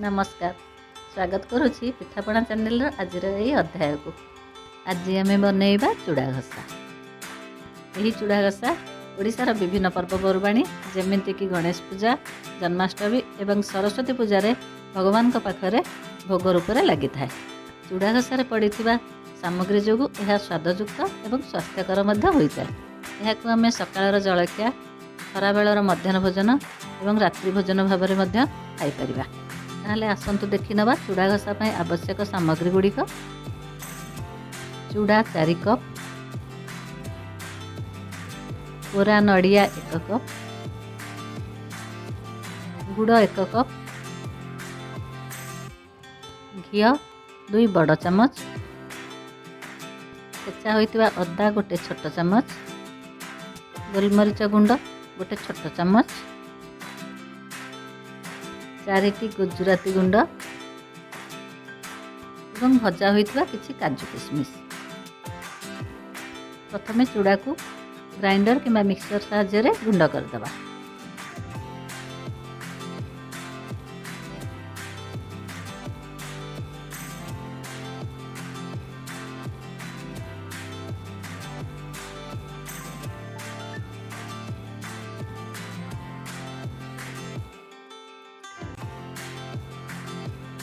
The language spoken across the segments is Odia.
ନମସ୍କାର, ସ୍ୱାଗତ କରୁଛି ପିଠାପଣା ଚ୍ୟାନେଲର ଆଜିର ଏହି ଅଧ୍ୟାୟକୁ। ଆଜି ଆମେ ବନେଇବା ଚୁଡ଼ା ଘସା। ଏହି ଚୁଡ଼ା ଘସା ଓଡ଼ିଶାର ବିଭିନ୍ନ ପର୍ବପର୍ବାଣୀ ଯେମିତିକି ଗଣେଶ ପୂଜା, ଜନ୍ମାଷ୍ଟମୀ ଏବଂ ସରସ୍ୱତୀ ପୂଜାରେ ଭଗବାନଙ୍କ ପାଖରେ ଭୋଗ ରୂପରେ ଲାଗିଥାଏ। ଚୁଡ଼ା ଘସାରେ ପଡ଼ିଥିବା ସାମଗ୍ରୀ ଯୋଗୁଁ ଏହା ସ୍ୱାଦଯୁକ୍ତ ଏବଂ ସ୍ୱାସ୍ଥ୍ୟକର ମଧ୍ୟ ହୋଇଥାଏ। ଏହାକୁ ଆମେ ସକାଳର ଜଳଖିଆ, ଖରାବେଳର ମଧ୍ୟାହ୍ନ ଭୋଜନ ଏବଂ ରାତ୍ରି ଭୋଜନ ଭାବରେ ମଧ୍ୟ ଖାଇପାରିବା। ତାହେଲେ ଆସନ୍ତୁ ଦେଖିନେବା ଚୁଡ଼ା ଘସା ପାଇଁ ଆବଶ୍ୟକ ସାମଗ୍ରୀ ଗୁଡ଼ିକ। ଚୁଡ଼ା 4 କପ୍, କୋରା ନଡ଼ିଆ 1 କପ୍, ଗୁଡ଼ 1 କପ୍, ଘିଅ 2 ବଡ଼ ଚାମଚ, ଛେଚା ହୋଇଥିବା ଅଦା 1 ଛୋଟ ଚାମଚ, ଗୋଲମରିଚ ଗୁଣ୍ଡ 1 ଛୋଟ ଚାମଚ, 4ଟି ଗୁଜୁରାତି ଗୁଣ୍ଡ ଏବଂ ଭଜା ହୋଇଥିବା କିଛି କାଜୁ କିସମିସ୍। ପ୍ରଥମେ ଚୁଡ଼ାକୁ ଗ୍ରାଇଣ୍ଡର କିମ୍ବା ମିକ୍ସର ସାହାଯ୍ୟରେ ଗୁଣ୍ଡ କରିଦେବା।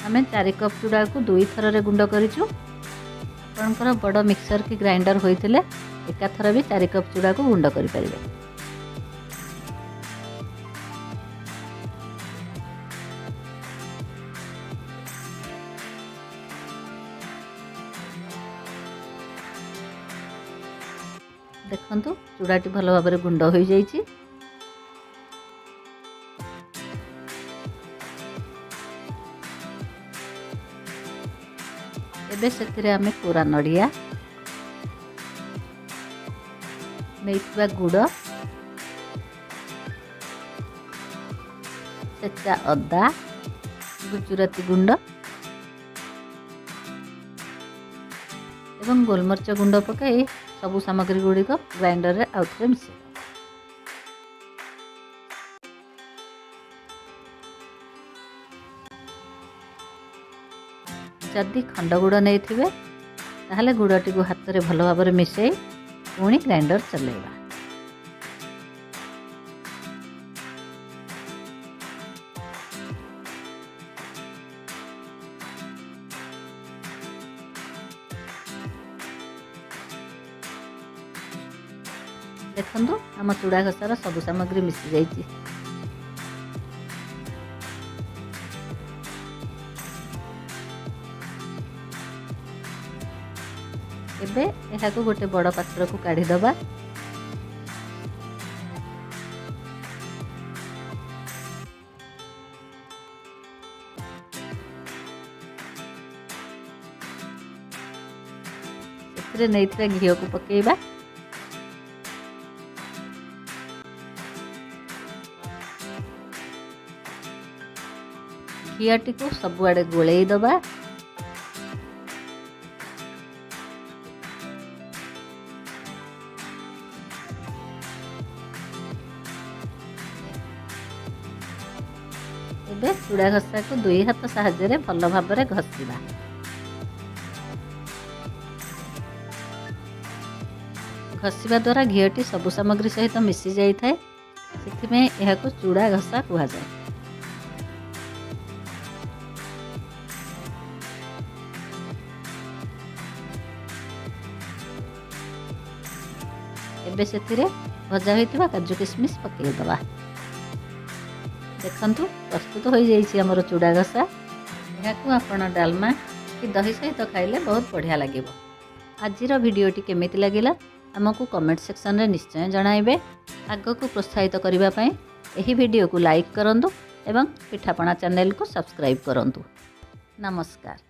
ଆମେ 4 କପ୍ ଚୁଡ଼ାକୁ 2 ଥରରେ ଗୁଣ୍ଡ କରିଛୁ। ଆପଣଙ୍କର ବଡ଼ ମିକ୍ସର କି ଗ୍ରାଇଣ୍ଡର ହୋଇଥିଲେ ଏକାଥର ବି 4 କପ୍ ଚୁଡ଼ାକୁ ଗୁଣ୍ଡ କରିପାରିବେ। ଦେଖନ୍ତୁ, ଚୁଡ଼ାଟି ଭଲ ଭାବରେ ଗୁଣ୍ଡ ହୋଇଯାଇଛି। ଏବେ ସେଥିରେ ଆମେ କୋରା ନଡ଼ିଆ, ନେଇଥିବା ଗୁଡ଼, ଛେଚା ଅଦା, ଗୁଜୁରାତି ଗୁଣ୍ଡ ଏବଂ ଗୋଲମରିଚ ଗୁଣ୍ଡ ପକାଇ ସବୁ ସାମଗ୍ରୀ ଗୁଡ଼ିକ ଗ୍ରାଇଣ୍ଡରରେ ଆଉଥରେ ମିଶାଇବା। ଯଦି ଖଣ୍ଡ ଗୁଡ଼ ନେଇଥିବେ, ତାହେଲେ ଗୁଡ଼ଟିକୁ ହାତରେ ଭଲ ଭାବରେ ମିଶାଇ ପୁଣି ଗ୍ରାଇଣ୍ଡର ଚଲାଇବା। ଦେଖନ୍ତୁ, ଆମ ଚୁଡ଼ା ଘସାର ସବୁ ସାମଗ୍ରୀ ମିଶି ଯାଇଛି। ଏବେ ଏହାକୁ ଗୋଟେ ବଡ଼ ପାତ୍ରକୁ କାଢ଼ିଦେବା। ସେଥିରେ ନେଇଥିବା ଘିଅକୁ ପକାଇବା। ଘିଅଟିକୁ ସବୁଆଡ଼େ ଗୋଳେଇ ଦେବା। ଏବେ ଚୁଡ଼ା ଘସାକୁ 2 ହାତ ସାହାଯ୍ୟରେ ଭଲ ଭାବରେ ଘଷିବା। ଘଷିବା ଦ୍ୱାରା ଘିଅଟି ସବୁ ସାମଗ୍ରୀ ସହିତ ମିଶି ଯାଇଥାଏ, ସେଥିପାଇଁ ଏହାକୁ ଚୁଡ଼ା ଘସା କୁହାଯାଏ। ଏବେ ସେଥିରେ ଭଜା ହୋଇଥିବା କାଜୁ କିସମିସ୍ ପକାଇଦେବା। ଦେଖନ୍ତୁ, ପ୍ରସ୍ତୁତ ହୋଇଯାଇଛି ଆମର ଚୁଡ଼ା ଘସା। ଏହାକୁ ଆପଣ ଡାଲମା କି ଦହି ସହିତ ଖାଇଲେ ବହୁତ ବଢ଼ିଆ ଲାଗିବ। ଆଜିର ଭିଡ଼ିଓଟି କେମିତି ଲାଗିଲା, ଆମକୁ କମେଣ୍ଟ ସେକ୍ସନରେ ନିଶ୍ଚୟ ଜଣାଇବେ। ଆଗକୁ ପ୍ରୋତ୍ସାହିତ କରିବା ପାଇଁ ଏହି ଭିଡ଼ିଓକୁ ଲାଇକ୍ କରନ୍ତୁ ଏବଂ ପିଠାପଣା ଚ୍ୟାନେଲକୁ ସବସ୍କ୍ରାଇବ୍ କରନ୍ତୁ। ନମସ୍କାର।